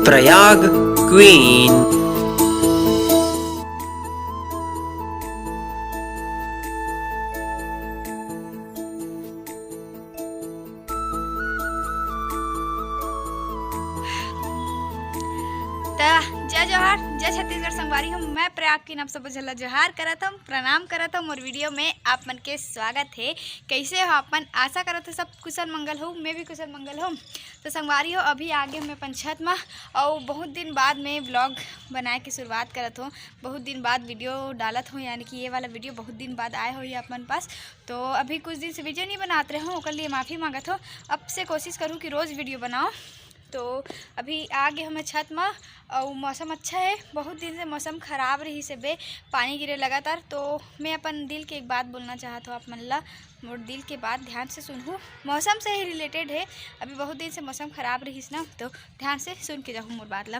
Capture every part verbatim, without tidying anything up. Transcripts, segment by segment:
Prayag queen. त जय जोहार, जय छत्तीसगढ़ संगवारी हो। मैं प्रयाग क्वीन आप सब झन ला जोहार करत हूँ, प्रणाम करत हूँ। मोर वीडियो में आप मन के स्वागत है। कैसे हो आप मन? आशा करत हूँ सब कुशल मंगल हो, मैं भी कुशल मंगल हूँ। तो संगवारी हो, अभी आ गे मैं अपन छत मा, अउ बहुत दिन बाद मैं ब्लॉग बनाए के शुरुआत करत हूँ। बहुत दिन बाद वीडियो डालत हूँ, यानी कि ये वाला वीडियो बहुत दिन बाद आए हो ये अपन पास। तो अभी कुछ दिन से वीडियो नहीं बनात रहे हूँ, ओकर लिए माफ़ी मांगत हूँ। अब से कोशिश करूँ कि रोज़ वीडियो बनाओ। तो अभी आ गे हमें छत मा, अउ मौसम अच्छा है। बहुत दिन से मौसम खराब रहिस हे बे, पानी गिरे लगातार। तो मैं अपन दिल के एक बात बोलना चाहत हूँ आप मन ला, मोर दिल के बात ध्यान से सुनहू। मौसम से ही रिलेटेड है, अभी बहुत दिन से मौसम खराब रहिस ना, तो ध्यान से सुन के जाहू मोर बात ला।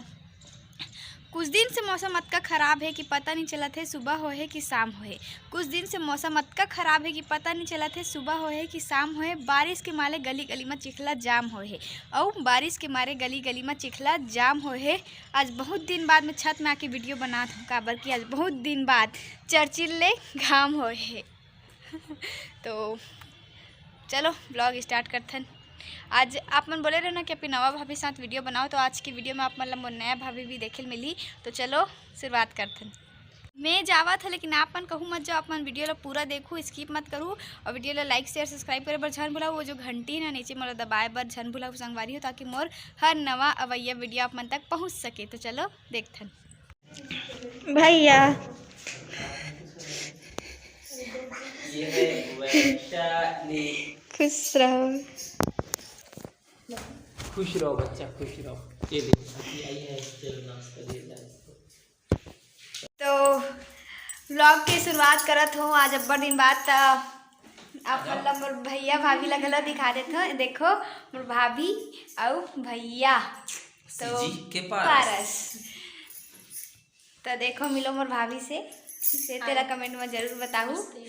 कुछ दिन से मौसम अतका खराब है कि पता नहीं चलत है सुबह होहे कि शाम होहे। कुछ दिन से मौसम अतका खराब है कि पता नहीं चलत है सुबह होहे कि शाम होहे। बारिश के मारे गली गली में चिखला जाम होहे, अउ बारिश के मारे गली गली में चिखला जाम होहे। आज बहुत दिन बाद मैं छत में आके वीडियो बनात हूँ, काबर कि आज बहुत दिन बाद चरचिल्ले घाम होहे। तो चलो ब्लॉग स्टार्ट करथन। आज आप मन बोले रहे ना कि अपनी नवा भाभी साथ वीडियो बनाओ, तो आज की वीडियो में आप मन ला मोर नया भाभी भी देखे ल मिली। तो चलो शुरुआत करथन। मैं जावत हूँ, लेकिन आप मन कहूँ मत जाओ, आप मन वीडियो ला पूरा देखू, स्किप मत करू, और वीडियो ला लाइक, शेयर, सब्सक्राइब करे बर झन भुलाऊ। वो जो घंटी है ना नीचे, मोला दबाए बर झन भुलाऊ संगवारी हो, ताकि मोर हर नवा अवैया वीडियो आप मन तक पहुँच सके। तो चलो देखथन। भैया। ये है वैशाली। खुश रहो। खुश रहो बच्चा, खुश रहो। ये देखो, अभी आई है, चलो नाश्ता दिया जाए इसको। तो ब्लॉग के शुरुआत करत हूँ आज अब्बड़ दिन बाद। त आप मन ला मोर भैया भाभी ला घलो दिखा देत हूँ। देखो मोर भाभी अउ भैया। तो सीजी के पारस। पारस। तो देखो, मिलो मोर भाभी से, से तेला हाय। कमेंट में जरूर बताहू। नमस्ते।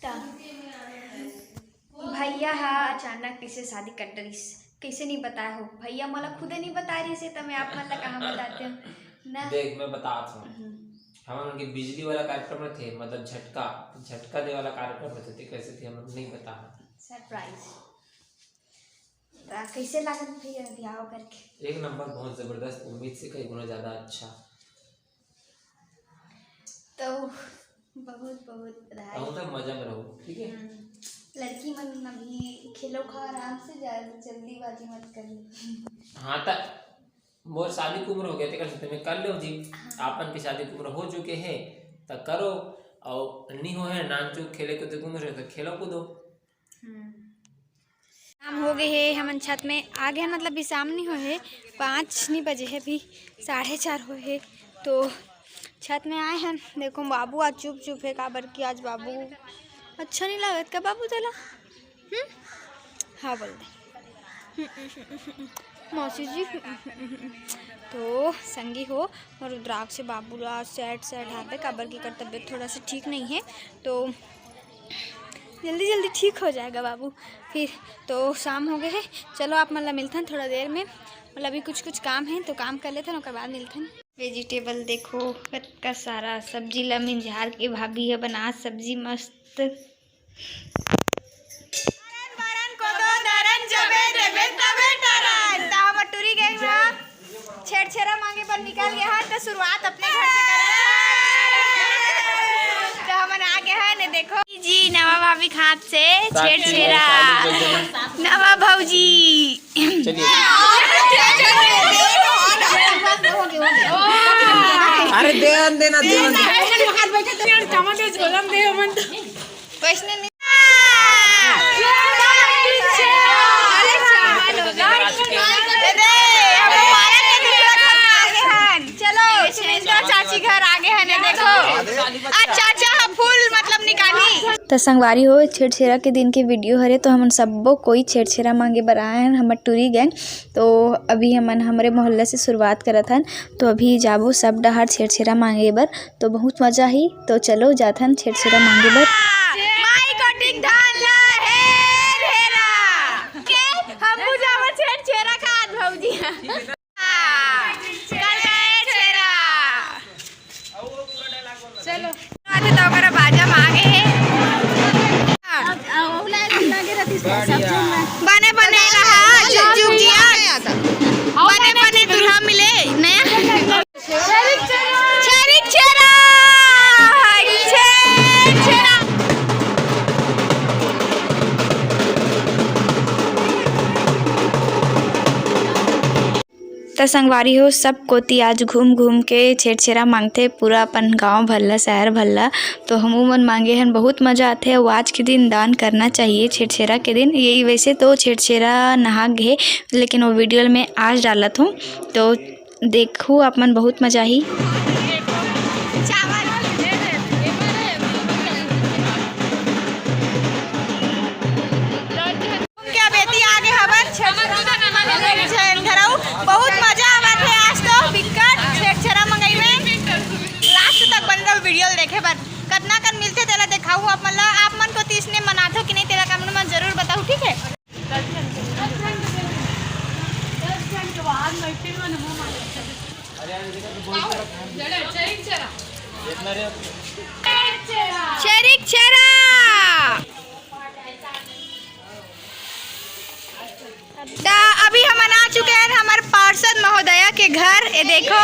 त भैया हा अचानक कइसे शादी कर डरिस, कइसे नहीं बताए हो? भैया मोला खुदे नहीं बताए रहिस हे, त मैं आप मन ला कहाँ बताते हूँ ना? देख, मैं बतात हूँ। हम्म। हमन के बिजली वाला कार्यक्रम रथे, मतलब झटका, झटका दे वाला कार्यक्रम रथे, ते कइसे थे हमन नहीं बता। सरप्राइज। त कइसे लागत भैया बिहाव करके? एक नंबर, बहुत जबरदस्त, उम्मीद से कई गुना ज्यादा अच्छा। तो बहुत बहुत बधाई। कहूँ तक मजा में रहो, ठीक है? हम्म। लड़की मन अभी खेलो खा आराम से, ज्यादा जल्दीबाजी मत कर लो। हाँ, त मोर शादी के उम्र हो गया, तेकर से मैं कर लो जी। हाँ। आपन की शादी के उम्र हो चुके है, त करो, और नहीं हो है, नान चुक खेले कूदे के उम्र है, तो खेलो कूदो। हम्म। शाम हो गए हे, हमन छत में आ गए, मतलब अभी शाम नहीं होए हे, पाँच नहीं बजे हे, अभी साढ़े चार होए हे। तो छत में आए हैं। देखो बाबू आज चुप चुप है, काबर कि आज बाबू अच्छा नहीं लागत का बाबू तेला? हम्म? हाँ बोल दे। मौसी जी। तो संगी हो, मोर रुद्राक्ष बाबू ला सैड सैड हावे, काबर कि एकर तबीयत थोड़ा सा ठीक नहीं है। तो जल्दी जल्दी ठीक हो जाएगा बाबू। फिर तो शाम हो गए है, चलो आप मन ला मिलथन थोड़ा देर में, मतलब अभी कुछ कुछ काम है तो काम कर लेथन, ओकर बाद मिलथन। वेजिटेबल देखो, कतका सारा सब्जी ला मिंजार के भाभी ह बनात सब्जी मस्त। बरन कोदो दरन जबे देबे तबे टरन। त हमर टूरी गैंग ह छेरछेरा मांगे बर निकल गए हन, त शुरुआत अपने घर से करत हन। त हमन आ गए हन, देखो जी, नवा भाभी के हाथ से छेरछेरा। नवा भौजी। चलिए। अरे ध्यान देना, ध्यान देना। वैष्णवी। चलो, सुनीता चाची घर आ गए हैं, देखो। आज चाचा ह फूल मतलब निकाली। त संगवारी हो, छेरछेरा के दिन के वीडियो हरे, तो हमन सब्बो कोई छेरछेरा मांगे बर आए हन, हमर टूरी गैंग। तो अभी हमन हमरे मोहल्ला से शुरुआत करत हन, तो अभी जाबो सब डहार छेरछेरा मांगे बर, तो बहुत मजा ही। तो चलो जाथन छेरछेरा मांगे बर। माई कोटिक धान ला हेर हेरा के हम बुझावत बने बने रहा, जुग जुग जिया। बने बने दूल्हा मिले, नया। छेरी छेरा, छेरी छेरा। त संगवारी हो, सब कोती आज घूम घूम के छेरछेरा मांगथे, पूरा अपन गांव भर ला, शहर भर ला। तो हमू मन मांगे हन, बहुत मजा आथे। अउ आज के दिन दान करना चाहिए, छेरछेरा के दिन। ये वैसे तो छेरछेरा नहा गे, लेकिन वो वीडियो में आज डालत हूँ, तो देखू आप मन, बहुत मजा आही। के अब एती आगे हवन छठ झन धरऊ। बहुत मजा आवत हे आज तो बिकट छेरछेरा मंगई में। लास्ट तक बने रहो वीडियो ल देखे बर। कतना कन मिलथे तेला देखाहू आप मन ला। आप मन कोती इसने मनाथो कि नहीं, तेला कमेंट में जरूर बताहू, ठीक है? छेरी छेरा। त अभी हमन आ चुके हैं हमर पार्षद महोदया के घर। ये देखो,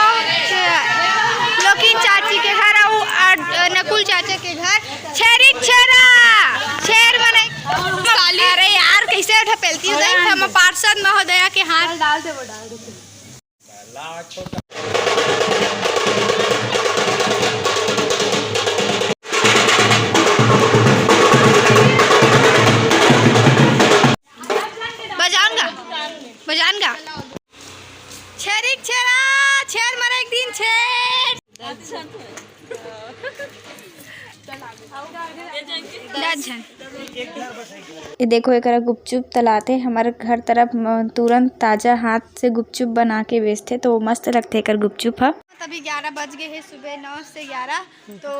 लोकिन चाची के घर अउ नकुल चाचा के घर। छेरी छेरा, छेर मने। अरे यार, कैसे ढपेलती हूँ, देख, हम पार्षद महोदया के हाथ। बजान गा, बजान गा। छेरी छेरा, छेर मरे एक दिन छेर। दस झन। ये देखो, एकरा गुपचुप तलाते हमर घर तरफ म-, तुरंत ताजा हाथ से गुपचुप बना के बेचथे, तो मस्त लगथे एकर गुपचुप ह। अभी ग्यारह बज गए हैं, सुबह नौ से ग्यारह। तो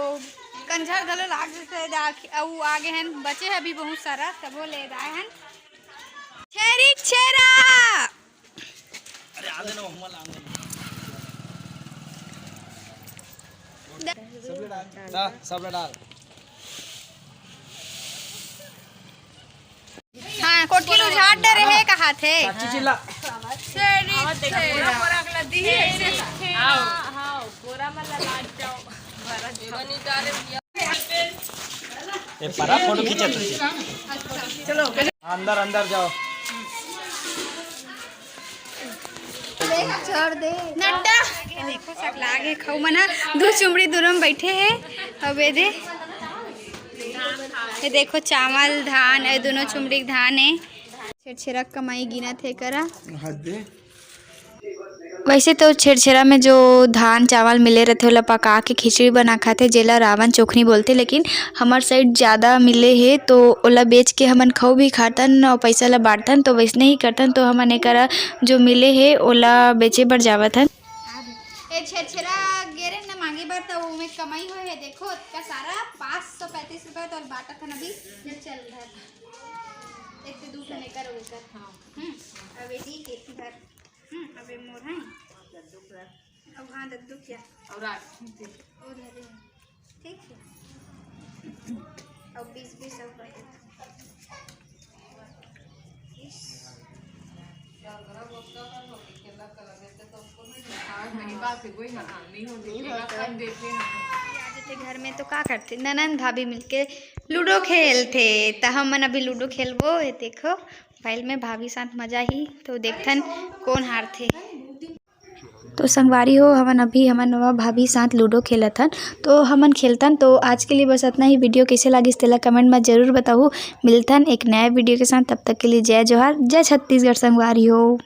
कंझर घलो लाग जैसे आखि-, अउ आगे हन, बचे हैं अभी बहुत सारा, तबो ले आए हन। छेरी छेरा। अरे, आ देना, हमला आ देना। दा, सब डाल। हाँ, कोठी ल उझार डरे हे, कहाथे। चाची चिल्ला। छेरी छेरा। आओ, आओ, बोरा में लगा जाओ। ए, परा फोटो खींचत होती। चलो। अंदर, अंदर जाओ। नड्डा। ये देखो, सकला गे खऊ मन ह, दू चुमड़ी दूर में बैठे हे। अब ये दे, ये देखो, चावल, धान, ये दोनों चुमड़ी के धान हे। छेरछेरा कमाई गिनत हे करा। हद दे। वैसे तो छेरछेरा में जो धान चावल मिले रथे, ओला पका के खिचड़ी बना खाथे, जेला रावण चोखनी बोलथे। लेकिन हमर साइड ज़्यादा मिले हे, तो ओला बेच के हमन खऊ भी खाथन अउ पैसा ला बांटथन। तो वैसने ही करथन, तो हमन एकरा जो मिले हे, ओला बेचे बर जावत हन। ए छेरछेरा गेरे न मांगे बर, त ओमे कमाई होए हे। देखो, ओतका सारा पाँच सौ पैंतीस रुपया तो बांटत हन अभी। ये चल धर, एक तो दू ठन एकर, ओकर। हम्म, अब ये दी, एक धर। हम्म, अबे मोर है। अब हाँ, दद्दू क्या? और आ, और है, ठीक है। अब बीस, बीस और कर देते हैं। बीस। नहीं बात है, वही ना, हाँ, नहीं होती, नहीं होता। आज ते घर में तो का करथे, ननंद भाभी मिलके लूडो खेलथे, त हमन अभी लूडो खेलबो। ये देखो, मोबाइल में भाभी साथ मजा ही, तो देखथन कोन हारथे। तो संगवारी हो, हमन अभी हमन नवा भाभी साथ लूडो खेलत हन, तो हमन खेलतन। तो आज के लिए बस अतना ही। वीडियो कैसे लागिस, तेला कमेंट में जरूर बताहू। मिलथन एक नया वीडियो के साथ, तब तक के लिए जय जोहार, जय छत्तीसगढ़ संगवारी हो।